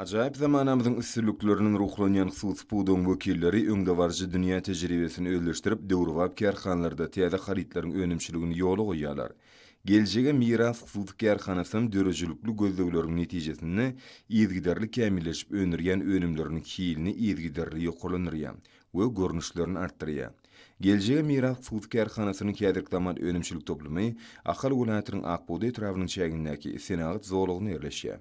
Ajaýyp zamanamyzyň üstünliklerinden ruhlanýan hususy pudagyň wekilleri öňdebaryjy dünýä tejribesini özleşdirip, döwrebap kärhanalarda täze harytlaryň önümçiligini ýola goýýarlar. Geljege miras hususy kärhanasam döredijilikli gözlegleriň netijesinde yzygiderli kämilleşip öndürýän önümleriniň hilini yzygiderli ýokarlandyrýar we görnüşlerini artdyrýar. Geljege miras hususy kärhanasynyň häzirki zaman önümçilik toplumy Ahal welaýatynyň Ak bugdaý etrabynyň çägindäki senagat zolagynda ýerleşýär.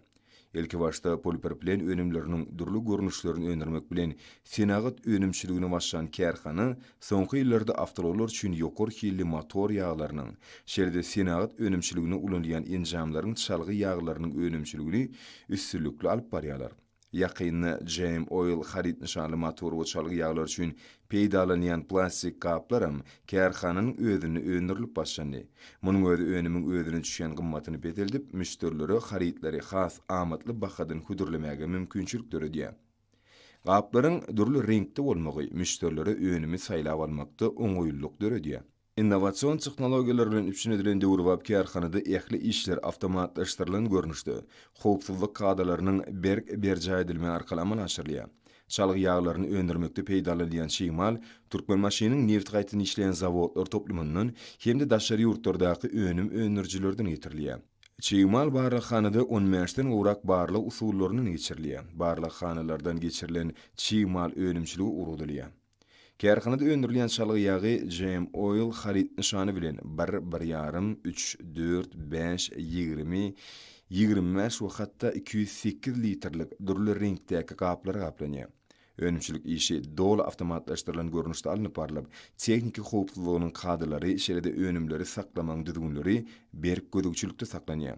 Ilkibaşda polipropilen önümleriniň dürli görnüşlerini öndürmek bilen senagat önümçiligine başlan kärhana soňky ýyllarda awtoulaglar üçin ýokary hilli motor ýaglarynyň, şeýle-de senagat önümçiliginde ulanylýan enjamlaryň çalgy ýaglarynyň önümçiligini üstünlikli alyp barýarlar. Ýakynda JM Oil haryt nyşanly motor we çalgy ýaglary üçin peýdalanýan plastik gaplaram kärhananyň özünde öndürilip başlandy. Munuň özi önümiň özüne düşýän gymmatyny peseldip, müşderilere harytlary has amatly bahadan hödürlemäge mümkinçilik döredýär. Gaplaryň dürli reňkde bolmagy müşderilere önümi saýlap almakda oňaýlylyk döredýär. Innowasion tehnologiýalar bilen üpjün edilen döwrebap kärhanada ähli işler awtomatlaşdyrylan görnüşde, howpsuzlyk kadalarynyň berk berjaý edilmegi arkaly amala aşyrylýar. Çalgy ýaglaryny öndürmekde peýdalanylýan çig mal Türkmenbaşynyň nebit gaýtadan işleýän zawodlar toplumyndan hem-de daşary ýurtlardaky önüm öndürijilerden getirilýär. Çig mal barlaghanada on bäşden gowrak barlag usullaryndan geçirilýär. Barlaghanalardan geçirilen çig mal önümçilige ugradylýar. Kärhanada öndürilýän çalgy ýagy JM Oil haryt nyşany bilen bir, bir ýarym, üç, dört, bäş, 20, 25 we hatda 208 litrlik dürli reňkdäki gaplara gaplanýar. Önümçilik işi doly awtomatlaşdyrylan görnüşde alnyp barlyp, tehniki howpsuzlygynyň kadalary, şeýle-de önümleri saklamagyň düzgünleri berk gözegçilikde saklanýar.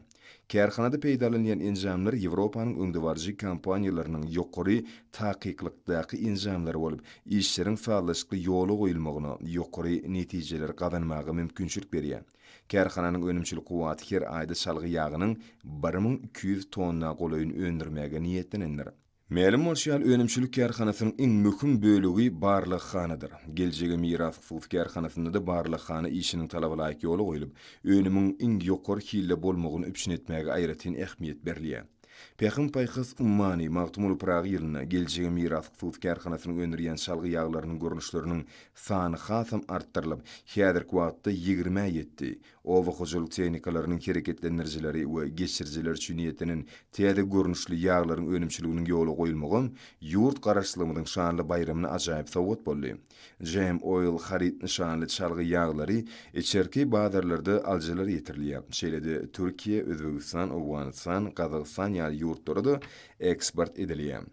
Kärhanada peýdalanylýan enjamlar Ýewropanyň öňdebaryjy kompaniýalarynyň ýokary takyklykdaky enjamlary bolup, işleriň sazlaşykly ýola goýulmagyna, ýokary netijeleri gazanmaga mümkinçilik berýär. Kärhananyň önümçilik kuwwaty her aýda çalgy ýagynyň 1200 tonna golaýyny öndürmäge niýetlenendir. Mälim bolşy ýaly, önümçilik kärhanasynyň iň möhüm bölegi barlaghanadyr. Geljege miras hususy kärhanasynda-da barlaghana işiniň talabalaýyk ýola goýlup, önümiň iň ýokary hilde bolmagyny üpjün etmäge aýratyn ähmiýet berilýär. Pähim-paýhas ummany Magtymguly Pyragy ýylynda Geljege miras hususy kärhanasynyň öndürýän çalgy ýaglarynyň görnüşleriniň sany hasam artdyrylyp, häzirki wagtda ýigrimä ýetdi. Oba hojalyk tehnikalarynyň hereketlendirijileri we geçirijileri üçin niýetlenen täze görnüşli ýaglaryň önümçiliginiň ýola goýulmagam ýurt Garaşsyzlygymyzyň şanly baýramyna ajaýyp sowgat boldy. JM Oil haryt nyşanly çalgy ýaglary içerki bazarlarda alyjylara ýetirilýär. Şeýle-de Türkiýe, Özbegistan, Owganystan, Gazagystan ýaly ýurtlara-da eksport edilýär.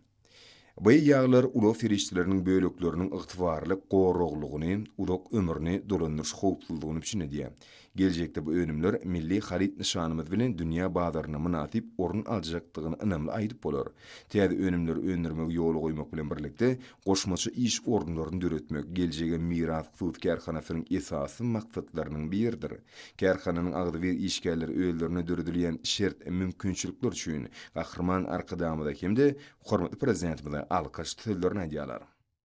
Bu ýaglar ulag serişdeleriniň bölekleriniň ygtybarly goraglygyny, uzak ömrüni, dolandyryş howpsuzlygyny üpjün edýär. Geljekde bu önümler milli haryt nyşanymyz bilen dünýä bazarynda mynasyp orun aljakdygyny ynamly aýdyp bolar. Täze önümleri öndürmegi ýola goýmak bilen birlikde, goşmaça iş orunlaryny döretmek Geljege miras hususy kärhanasynyň esasy maksatlarynyň biridir. Kärhananyň agzybir işgärleri özlerine döredilýän şert-mümkinçilikler üçin Gahryman Arkadagymyza hem-de hormatly Prezidentimize alkyş sözlerini aýdýarlar.